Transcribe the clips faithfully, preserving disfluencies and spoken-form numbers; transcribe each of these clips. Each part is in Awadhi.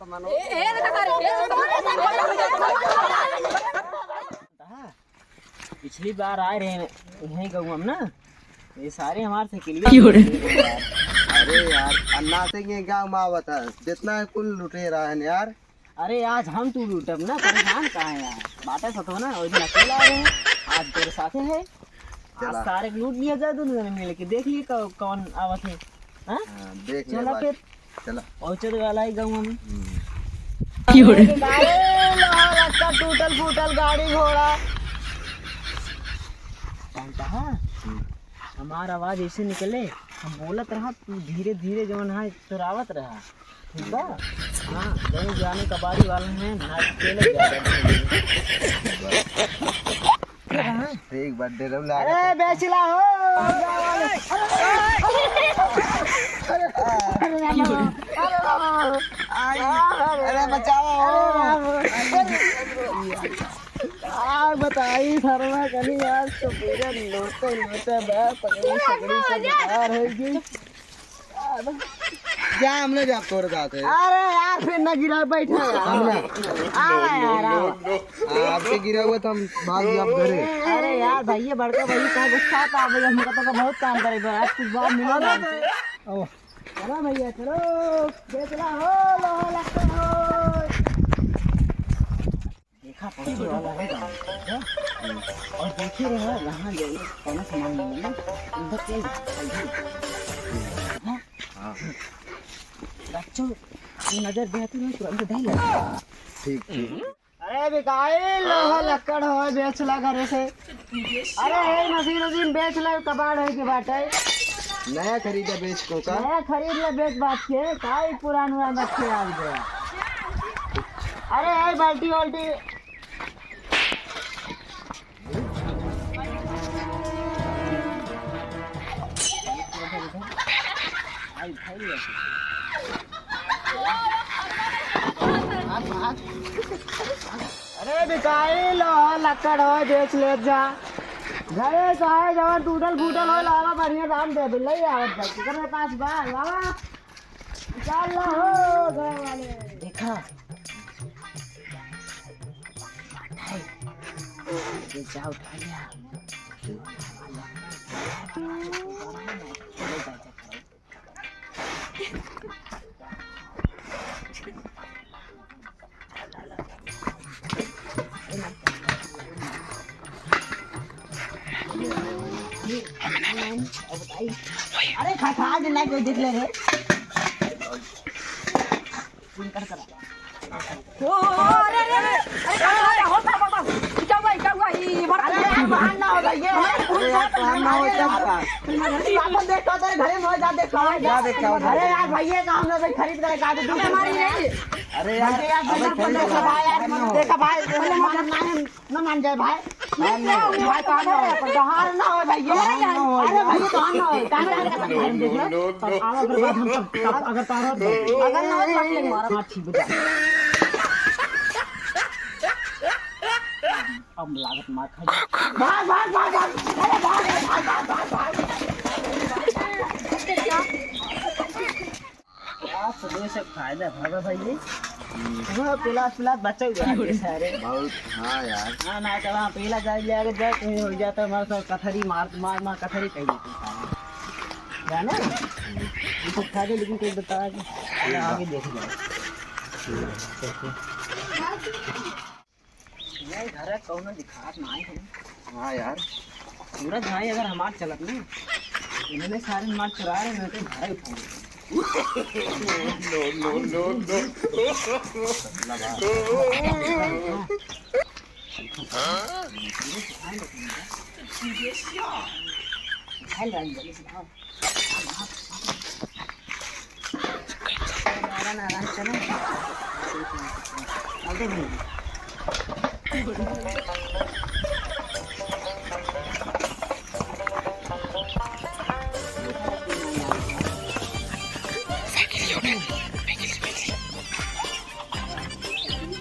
ए, ए, देखा सारे, ए, देखा सारे। हाँ, पिछली बार आए रहे यहीं गाँव में ना, ये सारे हमारे साइकिल क्यों रे? अरे यार, अन्ना सिंह के गाँव में आवत है, जितना है कुल लुटेरा है यार। अरे आज हम तू लूटब ना, परेशान का है यार, बाटे सतो ना, ओइ दिन अकेला रहे, आज तोरे साथे है। आज चला। सारे के लूट लिया जाए, दोनों जने मिल के देख लिए कौ-, कौन आवत है। हाँ? हाँ, देख ले चला बात। फिर। चला। पहुँचत वाला है गाँव में। हम्म। क्यों रे? अरे लोहा लक्कड़, टूटल फूटल गाड़ी घोड़ा। जानता है? हम्म। हमार आवाज ऐसे निकले, हम बोलत रहा, तू धीरे धीरे जवन है तोरावत रहा, ठीक बा? हाँ, जौन जाने कबाड़ी वाला है, ना अकेले जाए। ठीक बा, डेरौ लागत अरे, है। बेचला हो। अरे, बचाओ। आ बताई सरवा कनी, आज तो पूरा लोटे लोटे बा, पकड़ी पकड़ी सब बेकार हो गई। जा, हम ले जाब तोरे साथ है। अरे यार, फिर ना गिरा, बैठा यार। हम ना। आ यार, आओ। आपके गिरा हुआ तो हम भाग जाब घरे। अरे यार, भैया, बड़का भैया का गुस्सा था भैया, हमका तो बहुत काम करे बा, आज कुछ बात मिला ना। ओ। चलो भैया, चलो। बेचला हो, लोहा लक्कड़ हो। देखा, पहुंचे वाला है गाँव में, हाँ? और देखे रहे, यहाँ जाइए, कौन सामान लेंगे ना, उधर चल जाए, हाँ? हाँ। बच्चों, ये नजर दे तो मैं तुरंत दे लगा। ठीक, ठीक। अरे बिकाई, लोहा लक्कड़ हो, बेच ला घरे से। अरे, हे मशीन उशीन बेच ले, कबाड़ होई के बाटे। नया खरीदा बेच को का? नया खरीद ले, बेच बात के, काई पुरान हुआ रखे आज गया। अरे, हे बाल्टी वाल्टी। अरे बिकाई लो, लक्कड़ हो, बेच ले जा। घरे चाहे जवन टूटल फूटल हो, लावा बढ़िया दाम दे दे, ले आवत जा। केकरे पास बा, लावा। निकाल लो हो, घर वाले। देखा। ये जा उठा लिया। अरे खा, खा के ना कोई देख ले रे। ओ, अरे, अरे, अरे, अरे, का हुआ, का हुआ? ये बड़ा अरे यार, बाहर ना हो जाइए। अरे यार, बाहर ना हो, क्या बता? अरे यार, भैया का हम लोग खरीद करे का दे, दूसरे हमारी नहीं। अरे यार, अरे यार, अबे देखो भाई, यार, देखो भाई, पहले मार ना है, ना मान जाए भाई। भाई, बाहर ना हो, बाहर ना हो भैया। अरे भैया, बाहर ना हो, कहाँ जा रहे हैं? अगर बात हम सब, अगर तारा, अगर ना हो, तो हम लोग मारा। हाँ, ठीक बता। अब लागत मार खा। भाग, भाग, भाग, भाग। अरे भाग, भाग, भाग, भाग, भाग। आज तो दो से फायदा भवा भाई जी। हाँ, पिलास, पिलास बचा हुआ है सारे। बहुत, हाँ यार। हाँ, ना तो वहाँ पीला जाए ले आगे जाए, कहीं हो जाता है, हमारा सब कथरी मार, मार, मार कथरी कह देते हैं। जाना? ये सब खा दे, लेकिन कोई बता के आगे देख जाओ। ये घर है, कौनो दिखात नाहीं है। हाँ यार। सूरज भाई अगर हमार चलत ना, इन्होंने सारे माल चुरा रहे, मैं तो घर उठा लेता। No, no, no, no।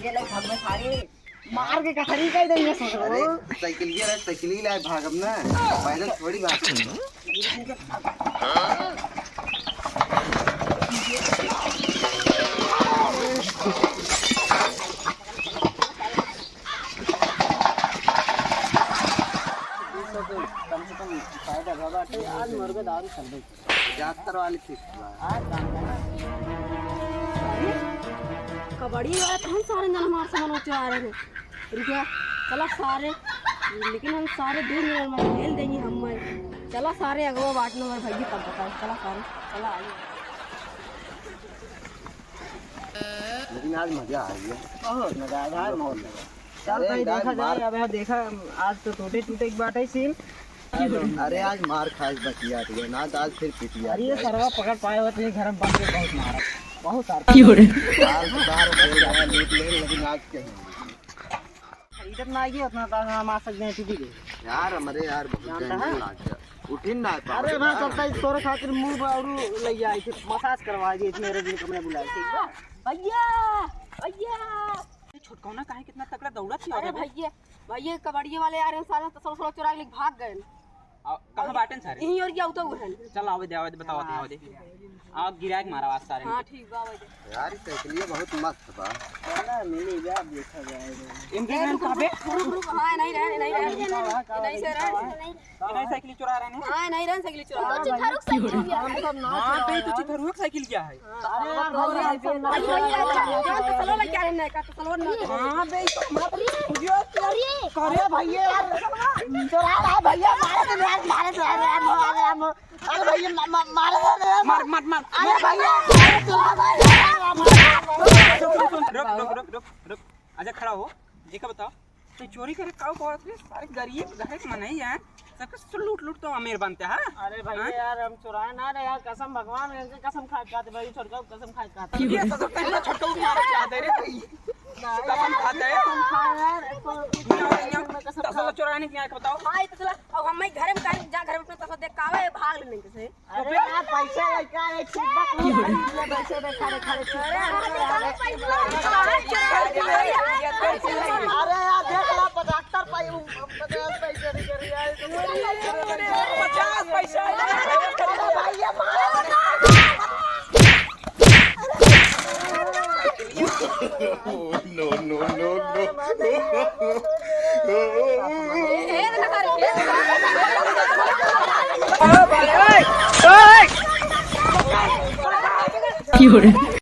ये लोग भाग में सारे मार के कथरी कह देंगे, सोच रहे हो। अरे, साइकिल ये रहा, साइकिल ही लाए, भागब ना, पैदल थोड़ी भाग। आज मर गए दारू चल रही। जास्तर वाली किस्त बा। आज काम करना। अरे, कबड्डी वाला तो हम सारे जन हमारे सामान चुरा रहे हैं। रुपया, चला सारे, लेकिन हम सारे दो मिनट में खेल देंगे हम। चला सारे अगवा बाट नंबर भैया तब बताओ। चला सारे, चला आइए। लेकिन आज मजा आ गया। बहुत मजा आ गया, बहुत मजा। चल अरे भाई, यार, देखा जाए, मार अब यहाँ देखा, आज तो टूटे टूटे की बात है सीन। अरे आज मार खाए बचिया तो ना, तो आज फिर पिटिया अरे ये जाए। सरवा पकड़ पाए होते हैं, घर में बंद के बहुत मारा, बहुत सारा। क्यों रे? आज तो बाहर खेल रहा है, लूट ले, लेकिन आज कहीं इज्जत ना आएगी, उतना तो हम आ सकते हैं, टूटी गई। यार, हमारे यार, बहुत जानता है? लाग गया। उठिन ना पावे अरे भाई, यार। चलता है, तोरे खातिर मुंह पर और ले जाए, फिर मसाज करवा दिए, मेरे दिन को मैं बुलाए, ठीक बा? भैया, भैया। ये छोटकौना काहे कितना तगड़ा दौड़त ही अरे आवत है? भैया, भैया, कबड्डी वाले आ रहे हैं, सारे तसला उसला चुरा के लेके भाग गए। आ, कहाँ बाटेन सारे? यहीं और क्या उतर हुए हैं। चल, आवे दे, आवे दे, बताओ, आवे दे। आ, गिरा के मारा आज सारे हाँ, को। ठीक बा, आवे दे। यार, ई साइकिलिया बहुत मस्त बा। चला, मिली बा, देखा जाएगा। इनके ए, जन रुक, कहबे? रुक, रुक, रुक, हाँ, नहीं रहे, नहीं रहे, नहीं से रहे। इन्हें साइकिल चुरा रहे हैं। हाँ, नहीं रहे, साइकिल चुरा रहे हैं। चिथारू साइकिल क्या है? हाँ, बे, तो चिथारू साइकिल क्या है? अरे यार, भैया, ऐसे मत करो। तसलो लेके आ रहे हैं, का तसलो ना। हाँ, बे, तो मत पूछियो। अरे भैया यार, चुरा रहा है भैया, मारे तो यार, मारे तो यार, यार, यार, अरे भैया, मा-, मा-, मारे तो यार। मार, मार, मार। अरे भैया, चुरा रहा है यार, मारे। रुक, रुक, रुक, रुक, रुक। अच्छा, खड़ा हो। एक बताओ, तो चोरी करे काऊ कहत रे? सारे गरीब घर के मनई हैं, सबके सु-, लूट लूट तो अमीर बनते हैं। अरे भैया हाँ? यार, हम चुराए ना रे यार, कसम भगवान, इनके कसम खा के कहते भाई, छोटका कसम खा के कहते। ये तो सबसे पहले छोटका को मार के आते रे भाई। कसम खाते हैं। कसम खा यार, एक तो यहाँ, यहाँ, मैं कसम तसला खा चुराने के यहाँ बताओ। हाँ, ये तसला, अब हम घर में काहे जा, घर में अपना तसला देख के आवे, भाग लेने के से। अरे यार, पैसा लेके आए, ठीक बा, तू गाड़ी ले, पैसे दे, खड़े, खड़े, ठीक बा। अरे यार, देख ला, पचहत्तर पै-, पचास पैसे दे, दे, यार, पचास पैसा। अरे भाई, ये मार। No, no, no, no। क्यों रे?